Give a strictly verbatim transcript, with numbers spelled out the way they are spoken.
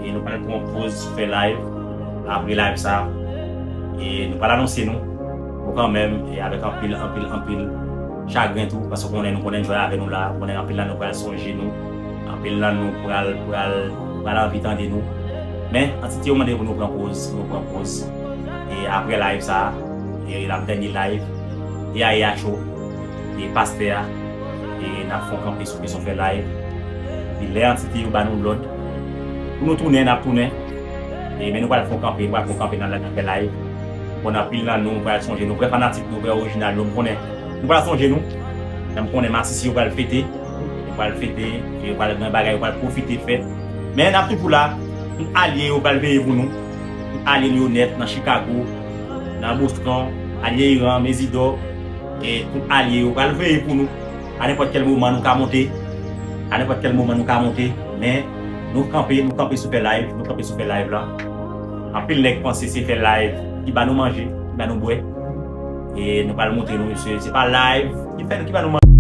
E nou pral pran poz fè live. Apre live sa, e nou pral anonse nou. Bon, kanmenm, e avèk anpil, anpil, anpil chagren tou, paske konnen nou konnen jwè avè nou la, konnen anpil nan nou pral sonje nou, anpil nan nou pral, pral, pral anvi tande nou. Men, antite yo mande pou nou pran poz, pou nou pran poz. E apre live sa, e l ap dènye live, e a e a cho, e pastè a, e n ap fè yon kanpe sou kesyon fè live. E lè antite yo ba nou lòd pou nou tounen, n ap tounen. E men nou pral fè yon kanpe, nou pral fè yon kanpe nan lè n ap fè live. Bon, anpil nan nou pral sonje nou, vrè fanatik nou, vrè orijinal nou, m konnen. Nou pral sonje nou. Men m konnen masisi yo pral fete. Yo pral fete, yo pral gen bagay, yo pral pwofite fè. Men n ap toujou la. Tout alye yo pral veye pou nou. Tout alye Lyonèt nan Chicago, nan Boston, alye Iran, Mezidò, e tout alye yo pral veye pou nou. A nenpòt kèl moman nou ka monte. A nenpòt kèl moman nou ka monte. Men nou kanpe, nou kanpe sou fè live, nou kanpe sou fè live la. Anpil nèg panse se fè live ki ba nou manje, ki ba nou bwè. E nou pral montre nou, mesye, se pa live ki fè nou, ki ba nou manje.